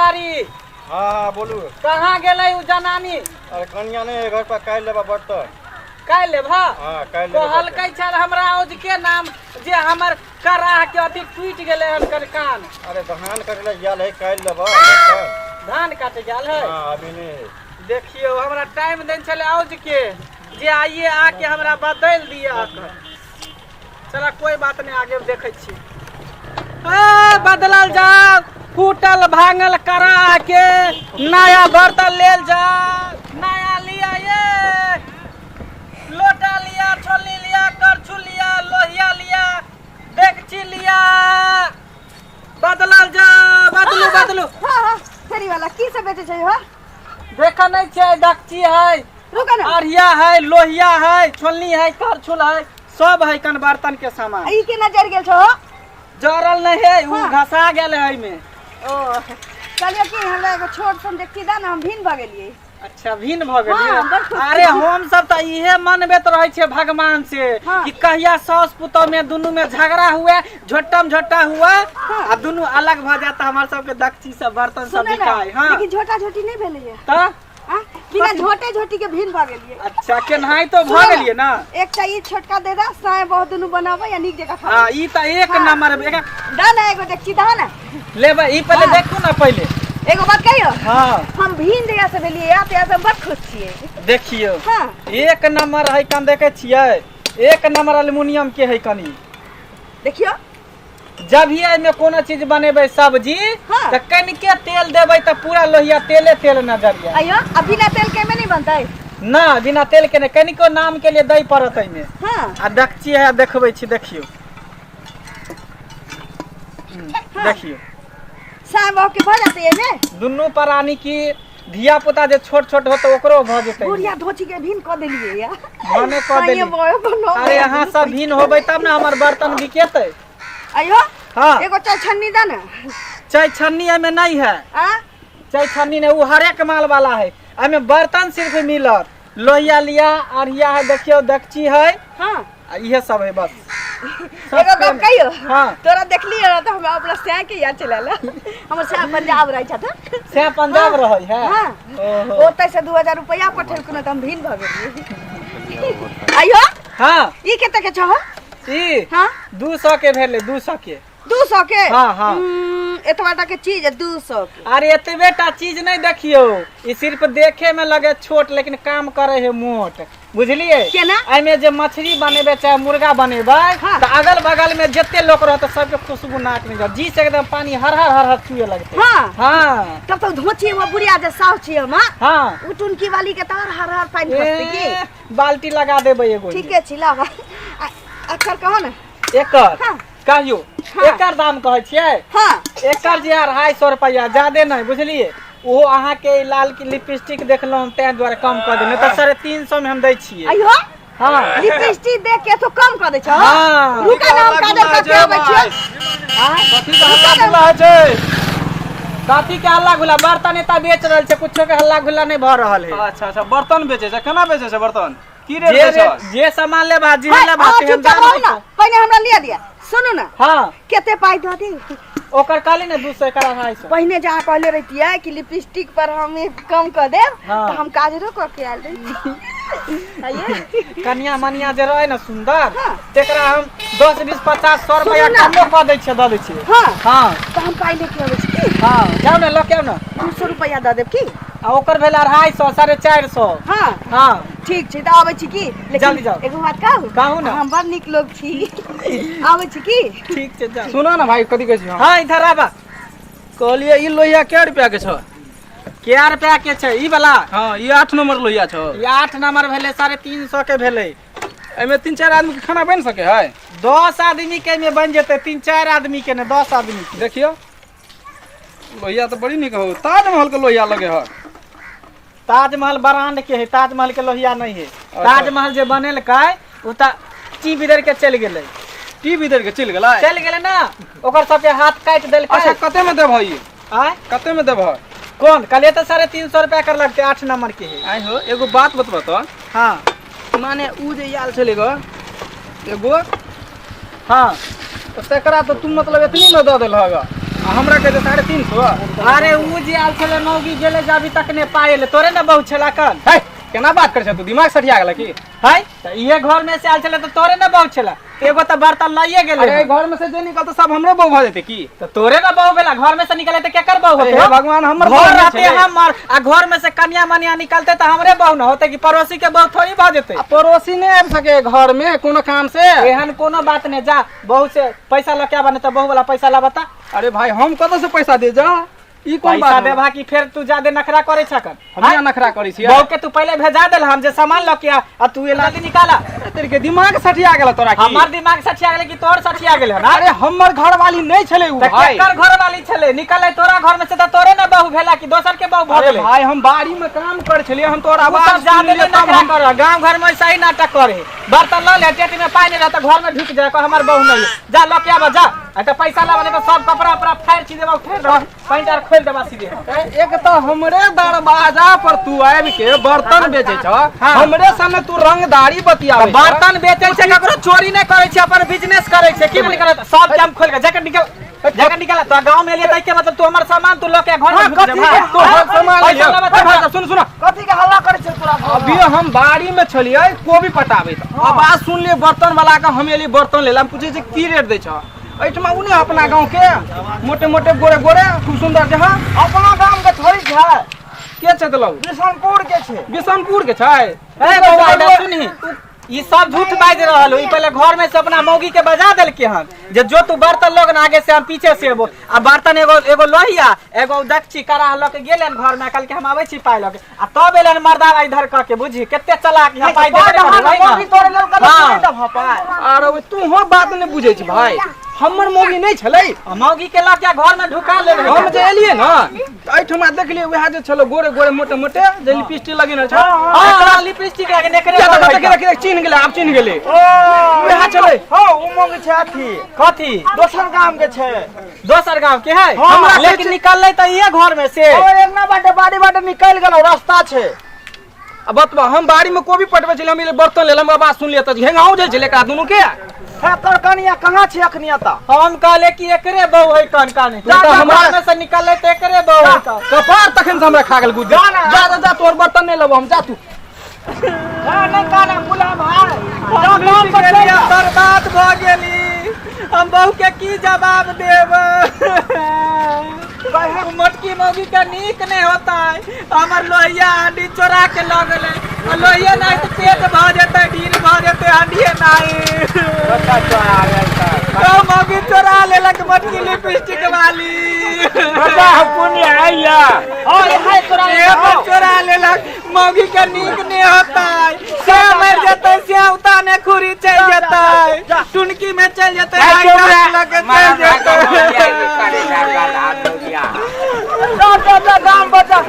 पुजारी। हाँ हाँ, बोलू। कहाँ गेलै उ जनानी? अरे कनिया नहीं है घर पर, काल्हि लेबा बर्तन। काल्हि लेबह? हाँ, काल्हि लेबै। कहलकै छल हमरा औजके नाम जे हमर कराह के अथी टूटि गेलै हन कान। अरे धान कटे लए गेल है, काल्हि लेबा बर्तन। धान काटे गेल है? हाँ, अभी नहीं है। देखियौ, हमरा टाइम देने छलै औजके जे आइए आके हमरा बदलि दिअ। चला, कोई बात नहीं, आगे देखै छी। ए बदलल जाओ, फूटल भांगल करा के नया बर्तन लेल जाओ, नया लिया, ये लोटा लिया, छोलनी लिया, करछुल लिया, लोहिया लिया, डेकची लिया, बदलल जाओ, बदलू बदलू। हाँ हाँ, फेरी वाला की सब बेचे छै हो? देख नहीं छै, डेकची है, रुक ना। अरिया है, लोहिया है, छोलनी है, करछुल है, सब है कन बर्तन के सामान। ई केना जरि गेल छौ हो? जरल नहीं है उ, घसा गेल है एहिमे। ओ कहलियै कि हमरा एगो छोट सन डेकची दे ने, हम भिन्न भऽ गेलियै। अच्छा, भिन्न भऽ गेलियै? हाँ, बड़ खुश। अरे हम सब तऽ इहे मनबैत रहै छियै भगवान से कि कहिया सास पुतोह में दुनू में झगड़ा हुए, झोटम झोटा हुए आ दुनू अलग भऽ जाता, हमर सबके दक्षी सब बर्तन सब सुने ने। बिकाय। हाँ। लेकिन झोटा झोटी नहि भेलैया। तऽ आ, बिना झोटे झोटी के भिन्न भऽ गेलियै। अच्छा, केनाहितो भऽ गेलियै ने। एकटा ई छोटका दे दे, साय बहुत दुनू बनाबै आ नीक जकाँ हाँ, खाबै। ई तऽ एक नंबर दे ने एगो डेकची दे ने। लेबै ई पहिले? हाँ। देखू ने पहिले। एगो बात कहियो? हाँ। हम भिन्न जहिया से भेलियै तहिया से हम बड़ खुश छियै। देखियौ। हाँ। एक नंबर है कन, देखे छियै, एक नंबर एल्युमिनियम के है कनी। देखियौ। जब ही एहिमे कोनो चीज बनेबै सब्जी तऽ कनिके तेल देबै तऽ पूरा लोहिया तेले तेल नजर आयत। अइयो, आ बिना तेल के एमे नहि बनतै? ना, बिना तेल के नहि, कनिको नाम के लिए दै पड़त एहिमे। आ देखची है, देखबै छी, देखियौ। देखियौ। साय बहू के भऽ जेतै एमे? दुनू प्राणी की धिया पुता जे छोट छोट होत ओकरो भऽ जेतै। बुढ़िया धोची के भिन्न कऽ देलियै या। भने कऽ देली। अरे अहाँ सब भिन्न होबै तब ने हमर बर्तन बिकेतै। अइयो। हाँ। एगो चाय छन्नी दे ने। चाय छन्नी एहिमे नहीं है। आ? चाय छन्नी नहीं, वो हरेक माल वाला है। एहिमे बर्तन सिर्फ मिलत, लोहिया लिया, अरिया है, देखियौ, देखची है। आ इहे सब है बस। सब एगो गप सेम। कहियो? हाँ। तोरा देखलियै रह तऽ हमरा अपना सैं के याद चलि आयल। हमर सैं पंजाब रहै छथि। से पंजाब रहै है? हाँ। ओहो। ओतय से 2000 रुपया पठेलखुन तऽ हम भिन्न भऽ गेलियै। अइयो। हाँ। ई कते के छौ? ई? हाँ। 200 के भेलै, 200 के। 200 के? हाँ, हाँ। एतबा टा के चीज 200 के? अरे एतबे टा चीज नहीं, देखियो, ई सिर्फ देखे में लगे छोट लेकिन काम करे है मोट, बुझलिए? केना? एहिमे जे मछली बनेबै चाहे मुर्गा बनेबै तऽ अगल बगल में जते लोग रहते सबके खुशबू नाक में जात, जी से एकदम पानी हर हर हर हर चुए लगते। हाँ। तब तो धोची हम बुढ़िया जे साव छी हम। हाँ। उ टुनकी वाली के तर हर हर पानी खसते की? ए, बाल्टी लगा देबै एगो। ठीके छी, लाबा। एकर कहो ने। एकर? हाँ। कहियो। हाँ। एकर दाम कहै छियै? हाँ। एकर जे 250 रुपैआ, ज्यादे नहि, बुझलिए? ओहो अहाँके ई लाल की लिपस्टिक देखलहुँ ताहि दुआरे कम कऽ देलहुँ, तऽ 350 मे हम दै छियै। अइयो। हाँ। लिपस्टिक देख के तो कम कर दै छौ? हाँ। रुका ना, हम काजर कऽ के आबै छियै। कथी के हल्ला गुल्ला होइ छै? कथी के हल्ला गुल्ला? बर्तन एता बेच रहल छै, कुछो के हल्ला गुल्ला नहि भऽ रहल है। अच्छा अच्छा, बर्तन बेचै छै? केना बेचै छै बर्तन? की रेट जे दै रेट छै? जे सामान लेबा, जे है, लेबा अहाँ तेहन चुपचाप दाम रहू होइ ना, छै। पहिने हमरा लिया दिया। सुनू ना। हाँ। कते पाइ दऽ दी? ओकर कहली ने 200, एकर 250। पहिने जहाँ कहले रहितियै कि लिपस्टिक पर हम एक कम कऽ देब हाँ। तऽ हम काजरो कऽ के आयल रहितियै। आइये। कनिया मनिया जे रहे ने सुंदर, हाँ। तेकरा हम 10 20 50 100 रुपया सुनू ना। कमो कऽ दै छियै, दऽ दै छियै। हाँ। हाँ। तऽ हम पाइ लेके अबै छी की? हाँ, जाउ ने, लऽ के आउ ने। 200 रुपया दऽ देब की? आ ओकर भेल 250, 450। हाँ। हाँ। ठीक छै, तऽ आबै छी की? लेकिन जल्दी जाउ। एगो बात कहू? कहू ने। हम बड़ नीक लोग छी। आबै छी की? ठीक छै, जाउ। सुनो ने भाई, कथी कहै छी हम? हाँ, इधर आबा। कहलियै ई लोहिया कै रुपया के छौ? कै रुपया के छै ई वाला? हाँ, ई 8 नंबर लोहिया छौ। ई 8 नंबर भेलै, 350 के भेलै। एहिमे 3-4 आदमी के खाना बनि सके है? 10 आदमी के एहिमे बनि जेतै, 3-4 आदमी के ने, 10 आदमी के। देखियौ, लोहिया तऽ बड़ी नीक हो, ताजमहल के लोहिया लगे है। ताजमहल ब्रांड के है, ताजमहल के लोहिया नहीं है। ताजमहल जे बनेलकै ओ तऽ टी बिदर के चलि गेलै। टी बिदर के चलि गेलै? चलि गेलै ना, ओकर सबके हाथ काटि देलकै। अच्छा, कते में देबह ई? आँय? कते में देबह? कोन कहलियै तऽ 350 रुपया कर लगतै, 8 नंबर के है। आइ हो, एगो बात बतबह तऽ। हाँ। माने उ जे आयल छलै गो एगो, हाँ, तऽ तकरा तऽ तू मतलब एतनी में दऽ देलह ग, आ हमरा कहै छै 350। अरे उ जे आयल छलै मौगी गेलै जे अभी तक नहि पाइ एलै, तोरे ने बहु छला कन। है, केना बात करै छ तू? दिमाग सठिया गेल की? है तऽ इहे घर में से आयल छलै तऽ तोरे ने बहु छला, एगो तऽ बर्तन लइए गेलै। अरे घर में से जे निकलते सब हमरे बहु भऽ जेतै की? तऽ तोरे ने बहु भेला, घर में से निकले तऽ केकर बहु होतै? हे भगवान, हमर घर बहु नहि रहते छलै। हमर, आ घर में से कनिया मनिया निकलते तऽ हमरे बहु न होते कि पड़ोसी के बहु थोड़ी भऽ जेतै? आ पड़ोसी नहि आबि सके घर में कोनो काम से? एहन कोनो बात नहि, जा बहु से पैसा लऽ के आबा, नहि तऽ बहु वाला पैसा लाबा तऽ। अरे भाई, हम कतऽ से पैसा दे जा? ई कोन पैसा बात? देबा कि फेर तू ज्यादे नखरा करै छकन? हम यहाँ नखरा करै छियै? बहु के तू पहिले भेजा देल हम जे सामान लऽ के आ, आ तू एला जल्दी निकाला। तेरे के दिमाग सठिया गेल तोरा की? हमर दिमाग सठिया गेलै कि तोहर सठिया गेलै हन? अरे हमर घरवाली नहि छलै उ तऽ भाई। केकर घरवाली छलै? निकलै तोरा घर में से तऽ तोरे ने बहु भेला कि दोसर के बहु भऽ अरे गेलै? भाई, हम बाड़ी में काम करै छलियै, हम तोहर उ आवाज सब ज्यादे सुनलियै नहि तब नखरा हम कर, गाँव घर में ऐसा ही नाटक करे। बर्तन लऽ ले, पेट में पानि रहत घर में ढुक जाए, हमर बहु नहीं है। जा लऽ के आबऽ जा, आ तऽ पैसा लाबऽ, नहीं तऽ सब कपड़ा उपड़ा फाड़ि छी देबा, फेर देबा, पैंट आर खोलि देबा सीधे। एक तऽ हमरे दरवाजा पर तू आबि के बर्तन बेचै छ, हमरे सामने तू रंगदारी बतियाबै छ। बर्तन बेचै छै, ककरो चोरी नहि करै छै, अपन बिजनेस करै छै। की नहि करत? सब के हम खोलि के जकर निकल, जकर निकल। तो गाँव में एलियै तऽ के मतलब तू हमर सामान तू लऽ के घर में ढुक कथी जेबा? के तोहर सामान पैसा लिअ? लाबऽ ए भाई तऽ साहब, सुन सुन, कथी के हल्ला करै छै तोरा घर? अभी हम बाड़ी में छलियै कोबी पटाबैत, आवाज सुनलियै बर्तन वाला के, हम एलियै बर्तन ले। हम पूछै छै की रेट दै छ एहिठमा? उ ने अपना गाँव के मोटे मोटे गोरे गोरे खूब सुंदर जे हँ। अपना गाम के थोड़ी छै। के छै देलौ? बिशनपुर के छै। बिशनपुर के छै। ए बौआ, इधर सुनही, ई सब झूठ बाजि रहल हो। ई पहले घर में से अपना मौगी के बजा देलके हन जे जो तू बर्तन लोग ने आगे से हम पीछे से एबो, आ बर्तन एगो एगो लोहिया एगो दक्षी कड़ाह लऽ के गेलन घर में, कहलके हम आबै छी पाइ लऽ के, आ तब एलन मर्दा इधर कह के। बुझी कते चलाक यहाँ पाइ देबे नहि करबै, वही मौगी ने। तोरे लेल कतऽ हाँ। नहि देबह पाइ? आरे तू बात नहि बुझै छी भाई, हमर मौगी नहि छलै। आ मौगी के लऽ के घर में ढुका लेने। हम जे एलियै ने तऽ एहिठमा देखलियै वएह जे छलो गोरे गोरे मोटे मोटे जे लिपस्टिक लगेने छ। हाँ, लिपस्टिक लगेने एकरे किया बड़ देखै होइता। देखै देखै, चिन्ह गेलै, आब चिन्ह गेलै, ओ वएह छलै। हँ, ओ मौगी छै अथी। कथी? दोसर गाम के छै। दोसर गाँव के है? हाँ। हमरा लेकिन निकललै तऽ इहे घर में से। ओ एना बाटे बाड़ी बाटे निकलि गेलौ, रास्ता छै। आ बतबा, हम बाड़ी में कोबी पटबै छलियै, हम एलियै बर्तन लेल, हम आवाज सुनलियै तऽ घेंगाउ जाइ छलै एकरा दुनू के। एकर कनिया कहाँ छै अखनी एतऽ? हम कहले कि एकरे बहु है कन कन। तू तऽ हमरा घर में से निकललै तऽ एकरे बहु है कन। कपार तखन से हमरा खा गेल गुद्दी। जा ना। जा जा जा, तोहर बर्तन नहि लेबो हम, जा तू। नहि काना बुला भाई, जा काम पर चलि जा। बर्बाद भऽ गेली हम, बहू के की जवाब देब? मोटकी मौगी के नीक नहीं होता है। हमर लोहिया हांडी चोरा के लऽ गेलै, आ लोहिया नहीं तऽ पेट भऽ जेतै, ढील भऽ जेतै, हांडिये नहीं। तो मौगी चोरा लेलक मोटकी लिपस्टिक वाली। हाँ, यहाँ तोरा ए पर चोरा लेलक। मौगी के नीक नहीं होता है, से मर जेतै, से उताने खुरी चल जेतै, टुनकी में चल जेतै, लगे चल जेतै। जा जा जा, गाम पर जा।